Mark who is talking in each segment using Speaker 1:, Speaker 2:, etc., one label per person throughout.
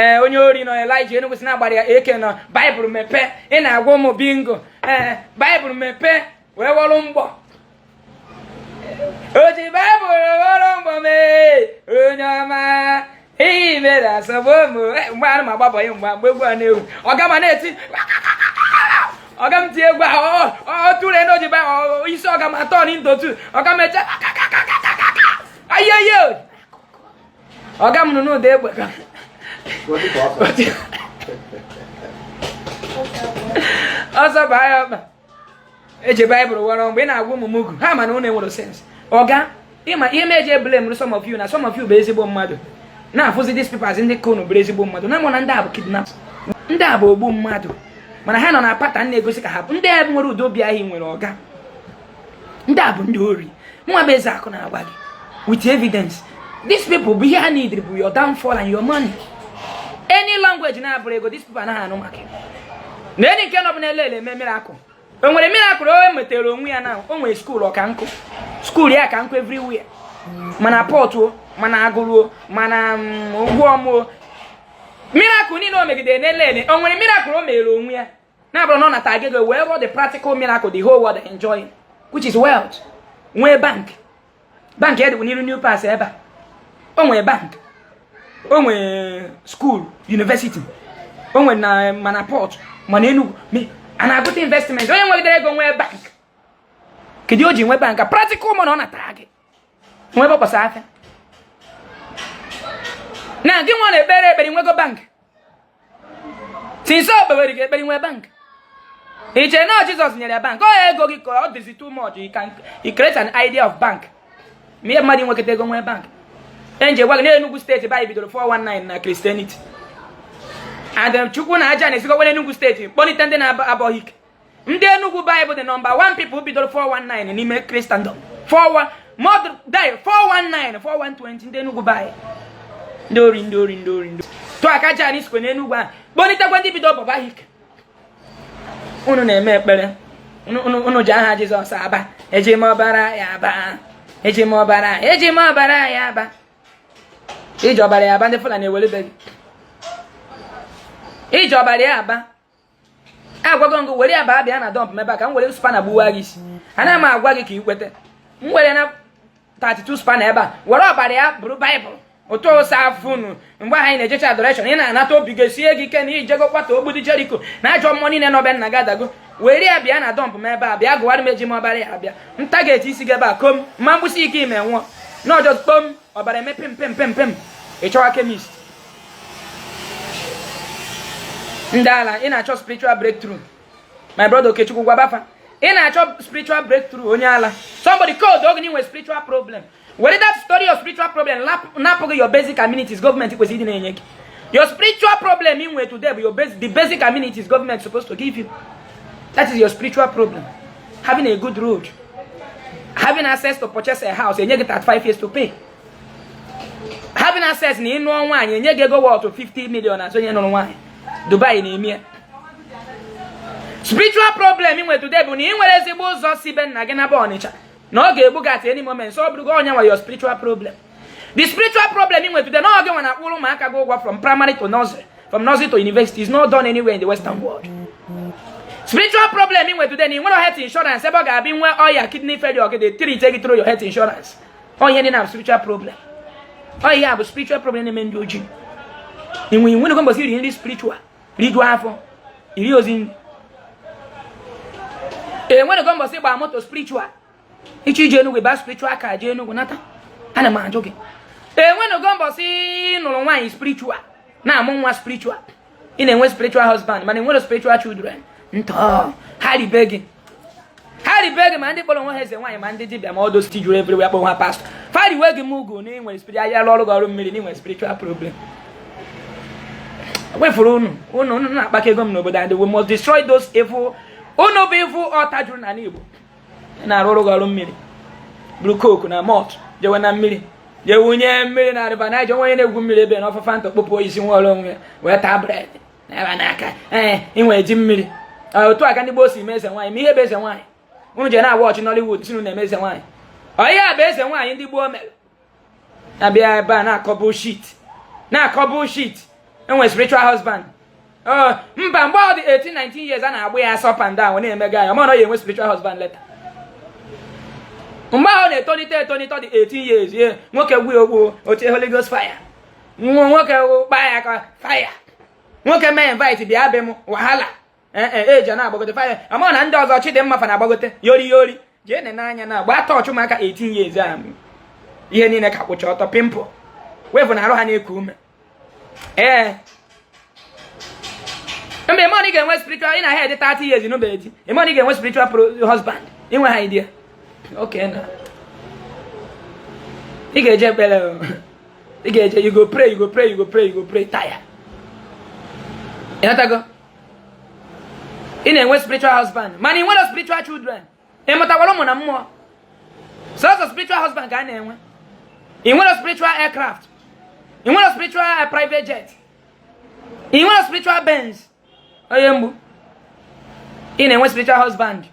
Speaker 1: Ee, onye ori nọ Elijah Enugu si na-agbara ya eke nọ Baịbụl mepee. Ị na-agwa ụmụ bingo, ee, Baịbụl mepee wee wọrọ mgbọ. O ji Baịbụl wọrọ mgbọ mee onye ọma ihe mere asọgbu ụmụ. Mgbe ana m agbabọ ya, mgbe egwu a na-ewu, ọga ma na-eti, ọga m tie egwu ahụ, ọ tụrụ na o ji Baịbụl isi ọga ma turn into two. Ọga m eche ayeyo, ọga m nụ n'ụda egbe ka ọsọ baa ya ọkpa. Eji Baịbụl wọrọ mgbe ị na-agwa ụmụ mugu ha ma na ụnụ enwere sense. Ọga, ịma ihe m eji eblame some of you na some of you bụ ezigbo mmadụ na-afụzi these people as ndị ka unu bụrụ ezigbo mmadụ na mụ na ndị a bụ kidnap, ndị a bụ ogbu mmadụ, mana ha nọ na pattern na-egosi ka ha bụ ndị a nwere udo obi ahụ nwere. Ọga, ndị a bụ ndị ori. Nwa bụ eze akụ na-agwa gị with evidence, these people bụ ihe ha need bụ your downfall and your money. Any language na-abụrụ ego, these people anaghị anụ maka ya. Na enyi nke nọ bụ na-ele ele eme miracle, o nwere miracle o metere onwe ya na o nwere school ọka nkụ, school ya ka nkụ everywhere, mana port o, mana agụrụ, mana ụgwọ ọmụ. Miracle niile o megidere n'elele, o nwere miracle o mere onwe ya na-abụrụ na ọ nata ego wee rụọ the practical miracle the whole world enjoying, which is wealth. Nwee bank, bank ya dịbụ n'iru New Pass ebe a. O nwee bank, o nwee school, university, o nwere na mana port, mana Enugu a na-agụta investment. Onye nwegidere ego nwee bank, kedu o ji nwee bank? Practical money ọ natara gị nwee gbakpọsa afịa na gị nwa na-ekpere ekpere nwego bank. Since o kpewere gị ekpere nwee bank, iche na Jizọs nyere ya bank, ọ ego gị ka ọ dịzi too much. You can you create an idea of bank ma ihe mmadụ nwekọta ego nwee bank. Enje gwa gị na Enugu steeti be anyị bidoro 419 na Christianity, and Chukwu na aja na-esikọkwa n'Enugu steeti kpọlite ndị na-abọghị ike. Ndị Enugu Bible, the number one people bidoro 419 n'ime Christendom, 41 mod die 419 4120. Ndị Enugu Bible, ndị ori, ndị ori, ndị ori, ndị tụọ aka jani sikwe n'Enugu ahụ kpọlitekwa ndị bido bọba ike. Unu na-eme ekpere, unu ji aha Jizọs aba, eji m ọbara ya aba, eji m ọbara, eji m ọbara ya aba. Iji ọbara ya aba, ndị Fulani ewelebe gị. Iji ọbara ya aba, agwago ngụ were ya baa, bịa na dump ebe a ka m were spanner gbuwa gị isi. Anaghị m agwa gị ka ị kwete. M were na 32 spanner ebe a were ọbara ya bụrụ Baịbụl ụtọ ụsa afụ unu. Mgbe anyị na-ejecha adoration, ị na-anata obi ga-esie gị ike na ijego kwata ogbudi Jeriko na ajọ mmụọ niile nọbe nna gị adago. Were ya bịa na dump m ebe a, bịa gụwara m eji m ọbara ya bịa nta ga-eti isi gị ebe a kom ma mgbụsị ike ime nwụọ n'ọjọ kpom ọbara eme pim pim pim pim. Ị chọwa chemist. Ndị ala, ị na-achọ spiritual breakthrough. My brother Okechukwu gwabafa, ị na-achọ spiritual breakthrough. Onye ala, somebody code oge na inwe spiritual problem, were that story of spiritual problem napụ gị your basic amenities gọọmenti kwesịrị ịdị na-enye gị. Your spiritual problem ị nwe today bụ your basic, the basic amenities government supposed to give you. That is your spiritual problem. Having a good road, having access to purchase a house, enye gị 35 years to pay, having access na ịnụọ nwaanyị, enye gị ego worth 50 million as onye nụrụ nwaanyị. Dubai na-eme ya. Spiritual problem ị nwere today bụ na ị nwere ezigbo ụzọ si be nna gị na be Ọnịcha na ọ ga-egbu gị at any moment. So ọ bụrụgo onye nwe your spiritual problem. The spiritual problem ị nwere today na ọ gị nwa na-akwụrụ ụmụaka gị ụgwọ from primary to nursery, from nursery to university, is not done anywhere in the Western world. Spiritual problem ị nwere today na ị nwere health insurance ebe ọ ga-abịa nwee ọya kidney failure gị dey treat gị through your health insurance. Ọ ihe dị na spiritual problem, ọ ihe a bụ spiritual problem na-eme ndị ojii. Inwe inwenego mbọsị iri nri spiritual, rijuo afọ, iri ozi nri. Enwerego mbọsị gba moto spiritual, ịchọ ije Enugwu, ba spiritual ka jee Enugwu nata. Ana m ajụ gị, enwenugo mbọsị nụrụ nwaanyị spiritual na-amụ nwa spiritual? Ị na-enwe spiritual husband mana enwere spiritual children. Ntọ ha ribe gị, ha ribe gị. Ma ndị kpọrọ onwe ha eze nwaanyị, ma ndị dibịa, ma ọdụ sti juru everywhere kpọ ha pastor, fariwe gị mugu na ịnwere spiritual ya ọrụ gị ọrụ mmiri na ịnwere spiritual problem. Wefuru unu, unu unu na-akpakọ ego m n'obodo, and we must destroy those evil. Unu bụ evil ọta juru n'ala Igbo na-arụ ọrụ gị ọrụ mmiri, buru coke na malt jewe na mmiri, jee wunye mmiri na River Niger. Onye na-egwu mmiri ebe na ọfọfa ntọ kpọpụ isi nwa ọrụ onwe ya wee taa bread n'ebe n'aka. Ee, inwe ji mmiri. Otu a ka ndị gboo si eme eze nwaanyị. Ma ihe bụ eze nwaanyị, unu jee na-agwa ọchị Nollywood si unu na-eme eze nwaanyị. Ọ ihe a bụ eze nwaanyị ndị gboo mere. Na-abịa ebe a na-akọ bullshit, na-akọ bullshit. Enwere spiritual husband. Mba, mgbe ọ dị 18, 19 years, a na-agba ya up and down, na-emega ya, ọ ya enwe spiritual husband later. Mgbe ahụ na-etonite etonite, ọ dị 18 years, ye nwoke gwu ya ogbu otie Holy Ghost fire, nwoke kpaa ya ka fire, nwoke mee invite bịa be m, wahala. Ee, eji na-agbagote fire ama na ndị ọzọ. Chidimma fa na-agbagote yori yori. Jee nene anya na gbaa tọọchị ụmụaka 18 years a, ihe niile ka kwụcha ọtọ, pimple wefu na arụ ha na-eku ume. Ee, mgbe ịma ị ga-enwe spiritual, ị na head 30 years n'obe di, ịma ị ga-enwe spiritual husband, inwe ha idea. Okay, na ị ga-eje ekpere, ị ga-eje, you go pray, you go pray, you go pray, you go pray tire. Ịghọtago? Ị na-enwe spiritual husband, mana ị nwere spiritual children. Ị mụtakwara ụmụ na mmụọ? Sọsọ spiritual husband ka a na-enwe. Ị nwere spiritual aircraft, ị nwere spiritual private jet, ị nwere spiritual Benz. Onye mgbu, ị na-enwe spiritual husband.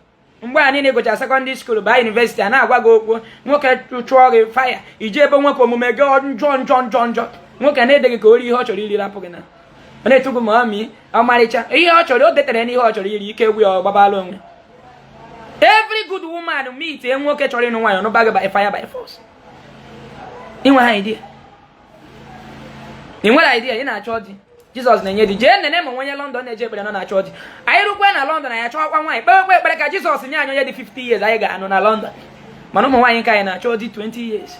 Speaker 1: Mgbe a niile gụchara secondary school, baa university, a na-agwa gị okwu, nwoke chụọ gị fire, iji ebe nwoke omume gị njọ njọ njọ njọ, nwoke na-ede gị ka o rie ihe ọ chọrọ iri, rapụ gị na ọ na-etugu ma ọmị ọmarịcha ihe ọ chọrọ, o detere n'ihe ọ chọrọ iri, ike egwu ya, ọ gbabala onwe. Every good woman meet e nwoke chọrọ ịnụ nwaanyị, ọnụba gị by fire by force. Inwe ha idea, ị nwere idea, ị na-achọ di. Jizọs na-enye di. Jee nene ma onye London na-eje ekpere nọ na-achọ di. Anyị rukwe na London, anyị achọkwa nwaanyị, kpee ekpe ekpere ka Jizọs nye anyị onye dị 50 years anyị ga-anụ na London. Mana ụmụ nwaanyị nke anyị na-achọ di 20 years.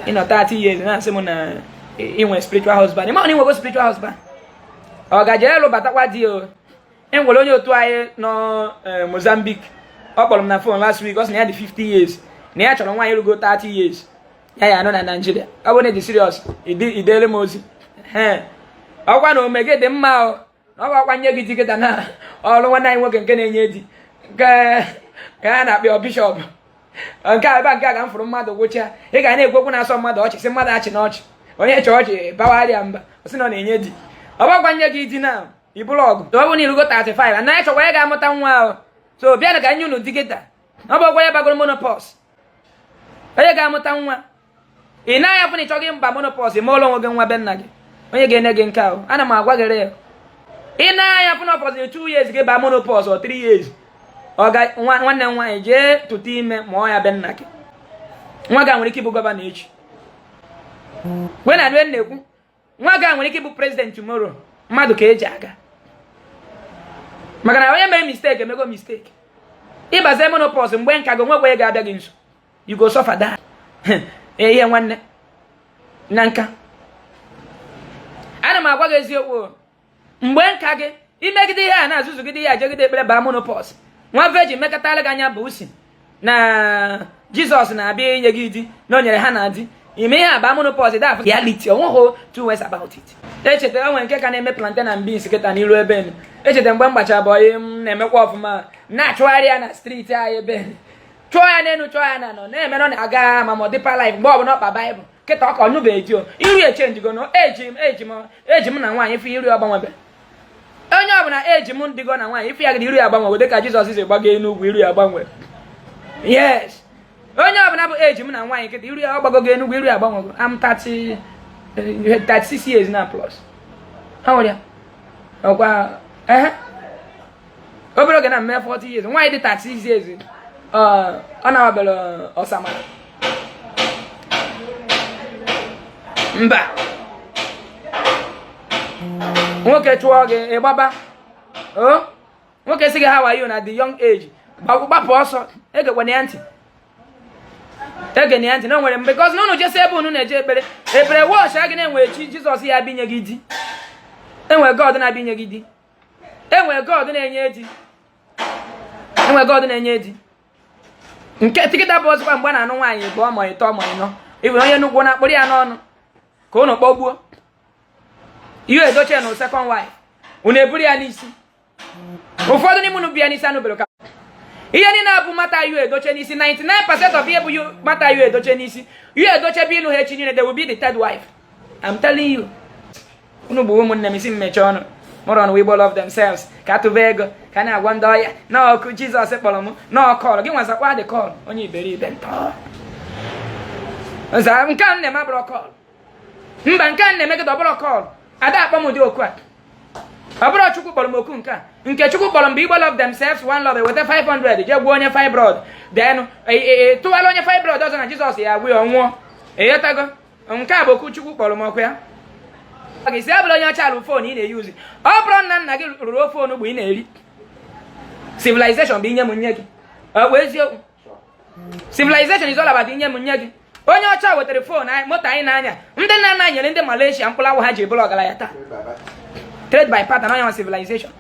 Speaker 1: Ịnọ 30 years na-asị m na inwe spiritual husband. Ịma na inwego spiritual husband, ọ gaje lụbatakwa di o. Enwere onye otu anyị nọ Mozambique, ọ kpọrọ m na phone last week, ọ sị na ya dị 50 years, na ya chọrọ nwaanyị rugo 30 years ya ya anọ na Nigeria. Ọ bụrụ na dị serious, idere m ozi. Ọkwa na ome gị dị mma o, na ọ gwakwa nye gị tiketa na ọrụ nwanne anyị nwoke nke na-enye di, nke ka a na-akpọ bishọp nke a. Ebe a nke a ka m fụrụ mmadụ gwụcha, ị ga na-ekwu okwu na-asọ mmadụ ọchị, sị mmadụ achị n'ọchị, onye chọọ ọchị bawarịa mba, ọ sị na ọ na-enye di. Ọ gbakwa nye gị di na ibụrụ ọgụ. Ọ bụrụ na irugo 35, anaghị chọkwa ya ga-amụta nwa ahụ, so bịa ka nye unu dikịta. Ọ bụ ọgwa ya bagoro menopause, onye ga-amụta nwa. Ị naghị afụ na ịchọghị mba menopause, ma ụlọ onwe gị nwa be nna gị, onye ga-ene gị nke ahụ. Ana m agwa gị ya, ị na-anya afụ na ọ fọziri 2 years gị baa menopause or 3 years, ọ ga nwanne m nwaanyị, jee tụta ime, mụọ ya be nna gị. Nwa gị nwere ike ịbụ governor echi. Kwe na nwe na-ekwu, nwa gị nwere ike ịbụ president tomorrow. Mmadụ ka eji aga, maka na onye mere mistake emego mistake. Ịbazie menopause mgbe nka gị, onwekwa onye ga-abịa gị nso. You go suffer that. Ihe nwanne na nka, ana m agwa gị eziokwu. Mgbe nka gị, imegide ihe a na-azụzugide ihe a, jegide ekpere, baa menopause, nwa virgin mekọtara gị anya bụ usi na Jizọs na-abịa inye gị di na o nyere ha na di. Ime ihe a, baa menopause, that reality, onweghị two ways about it. Echeta onwe nke ka na-eme plantain and beans kịta n'iru ebe m. Echeta mgbe m gbachara boy m na-emekwa ọfụma, na-achụgharị ya na street anyị, ebe chụọ ya n'elu, chụọ ya na nọ na-eme na ọ na-aga ma ma ọ dịpa life. Mgbe ọbụla ọkpa baịbụl kịta, ọka ọnụbeghị di o, iru echenjigo no. Eji m eji m eji m na nwaanyị ife iru agbanwebe. Onye ọbụla eji m dịgo na nwaanyị ife ya gị, iru ya agbanwe dịka Jizọs si gbago enugwu, iru ya agbanwe. Yes, onye ọbụla bụ eji m na nwaanyị kịta, iru ya ọgbagogo enugwu, iru ya agbanwego. Am 30, 36 years na plus ha nwere ya ọkwa ehe obere oge na mme 40 years. Nwaanyị dị 36 years, ọ na-awabere ọsamara mba. Nwoke chụọ gị, ịgbaba o. Nwoke sị gị, "How are you?" na the young age, gbapụ ọsọ. Egekwana ya ntị, ege na ya ntị na o nwere mgbe gọzi na unu jesi ebe unu na-eje ekpere ekpere wọchị a gị na-enwe chi Jizọs ya abịa inye gị di. Enwe God na-abịa inye gị di, enwe God na-enye di, enwe God na-enye di. Nke tikịta bụ ọzọkwa, mgbe a na-anụ nwaanyị bụ ọmọ ịtọ, ọmọ ịnọ, iwe onye nnukwu na-akpụrụ ya n'ọnụ ka unu kpọgbuo ihe edochie na second wife, unu eburu ya n'isi. Ụfọdụ n'ime unu bụ ya n'isi anụbere ka ihe niile abụ mata yu edoche n'isi. 99% of ihe bụ mata yu edoche n'isi, yu edoche bụ ịnụ ha echi niile, they will be the third wife. I'm telling you. Unu bụ ụmụnne m, isi mmechi ọnụ mụrụ ọnụ. Igbo love themselves ka atụba ego ka na-agwa ndị ọya na ọkụ Jizọs kpọrọ m na ọkọlụ gị nwazakwa dị call. Onye iberibe ntọ nza, nke a m na-eme abụrụ call. Mba, nke a m na-eme gị ọbụrụ call. Ada akpọ m ụdị oku a. Ọ bụrụ Chukwu kpọrọ m oku nke a, nke Chukwu kpọrọ m bụ Igbo love themselves one love. Eweta 500 jee gwuo onye fibroid, then tụwara onye fibroid ọzọ na Jizọs ya agwụ ya, ọnwụọ. Ịghọtago? Nke a bụ okwu Chukwu kpọrọ m. Ọkụ ya ọ ga-esi abụrụ onye ọcha alụ phone ị na-eyuzi. Ọ bụrụ nna nna gị rụrụ ofe onugbu ị na-eri. Civilization bụ inye m nye gị. Ọ bụ eziokwu, civilization is all about inye m nye gị. Onye ọcha wetara phone anyị, moto anyị na-anya. Ndị nna nna anyị nyere ndị Malaysia mkpụrụ awụ ha ji bụrụ ọgaranya taa. Trade by barter, onye nwa civilization.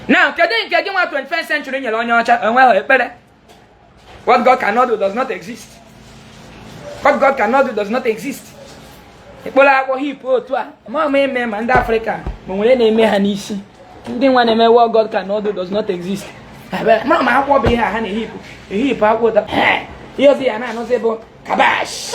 Speaker 1: Now, kedu nke gị nwa 21st century nyere onye ọcha? Enweghị ekpere. What God cannot do does not exist. What God cannot do does not exist. Ekpere akpọ hip otu a ma ma eme ma ndị Afrịka ma nwere na-eme ha n'isi. Ndị nwa na-eme what God cannot do does not exist. Mara ma akwụkwọ bụ ihe a ha na-ehipụ ehipụ akwụkwọ ụta. Ihe ọzọ ya na-anụzi bụ kabash.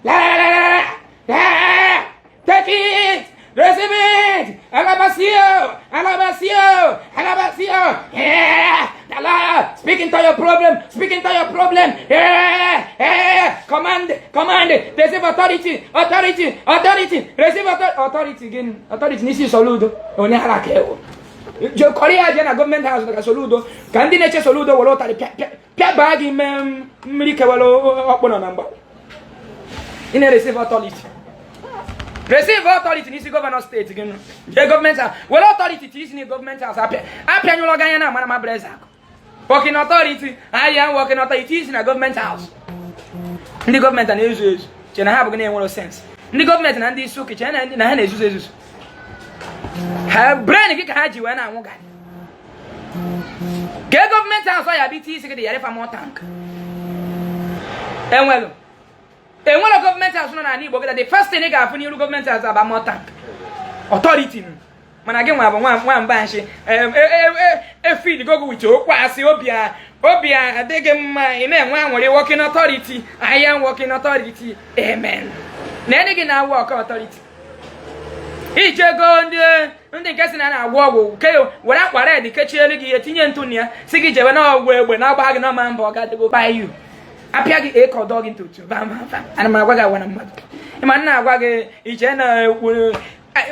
Speaker 1: La la la la la, take it, receive it, alabasio, alabasio, alabasio, yeah, Allah, speak into your problem, speak into your problem, yeah, command, command, receive authority, authority, authority, receive authority, authority gịnị? Authority n'isi Soludo, onye ara ka ewu. Je kọrọ ya jee na government house ka Soludo, ka ndị na-eche Soludo were ụtarị pịa pịa pịa baa gị mee mmiri kewara ọkpọnọ na mgba. Ị na-receive authority, receive authority n'isi governor steeti gị. Jee government house were authority ti isi na government house apịa apịanyụlọ gị anya na amara ma breza akụ. Working authority, I am working authority isi na government house. Ndị gọọmenti na-ezu ezu che na ha abụghị na-enwero sense. Ndị gọọmenti na ndị isi ụka che na ha na-ezuzu ezuzu. Ha brain gị ka ha ji wee na-anwụ garị. Kee government house ọ ya bụ ite isi gị dị yara fa tank enwelu enwere government house nọ n'ala Igbo gị. The first thing ị ga-afụ n'iru government house aba more tank authority. Mana gị nwa bụ nwa nwamba nshi efid gogo with okwu asị. Obi adịghị mma. Ị na-enwe anwụrị, working authority, I am working authority, amen. Na enyi gị na work authority ijego ndị nke si na na-agwọ ọgwụ ke were akwa red kechielu gị ihe, tinye ntụ na ya, si gị jebe na ọgwụ egbe na-agba gị n'ọma mbọ. Ọ gadịgo by you apịa gị ekọdọ gị ntutu bam bam bam. Ana m agwa gị agwa na mmadụ ịma nna agwa gị iche na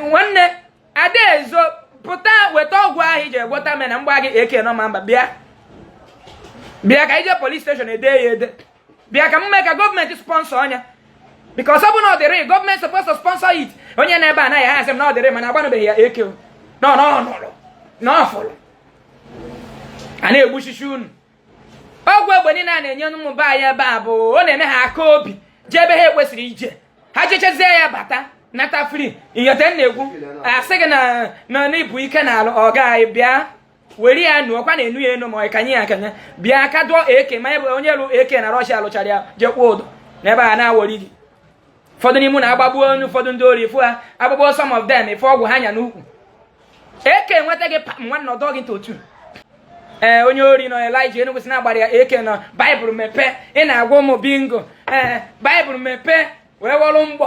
Speaker 1: nwanne adaezo pụta weta ọgwụ ahụ iji egwọta me na mgba gị eke nọ ma mba. Bịa, bịa ka ije police station ede ya ede. Bịa ka m mee ka gọọmenti sponsor ọnya, because ọ bụ na ọ dịrị gọọmenti supposed to sponsor it. Onye na-ebe anaghị ha asị m na ọ dịrị, mana agbanụbeghị ya eke o. Nọ nọ nọrọ na ọ fụrụ a na-egbuchichi unu. Ọgwụ egbe niile a na-enye ụmụ be anyị ebe a bụ ọ na-eme ha aka obi jee ebe ha ekwesịrị ije. Ha jechezie ya bata nata free. Iyote m na-ekwu asị gị na n'ibu ike na alụ ọ gaghị bịa were ya nụọkwa na enu ya enu ma ọ kanye ya akanye. Bịa ka dụọ eke ma ebe onye rụ eke na Rọshia lụchara ya jee kwụọ ụdọ n'ebe a na-awọri gị. Ụfọdụ n'ime na-agbagbuo onye, ụfọdụ ndị ori fụ ha agbagbuo some of them ife ọgwụ ha nya n'ukwu eke nweta gị pam nwanne ọdọ gị ntotu. Ee, onye ori nọ Elijah Enugu si na-agbara ya eke nọ Baịbụl mepee. Ị na-agwa ụmụ bingo, ee, Baịbụl mepee wee wọrụ mgbọ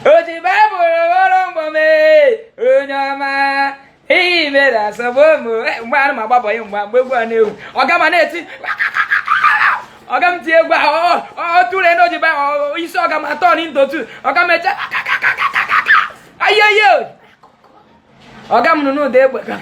Speaker 1: o ji Baịbụl wọrọ mgbọ mee onye ọma ihe mere asọgbu ụmụ. Mgbe ana m agbabọ ya, mgbe egwu a na-ewu, ọga ma na-eti, ọga m tie egwu ahụ ọ tụrụ na oji Baịbụl isi ọga m atọ n'intotu ọga m eche ayoyo ọga m nụ n'ụda egbe ka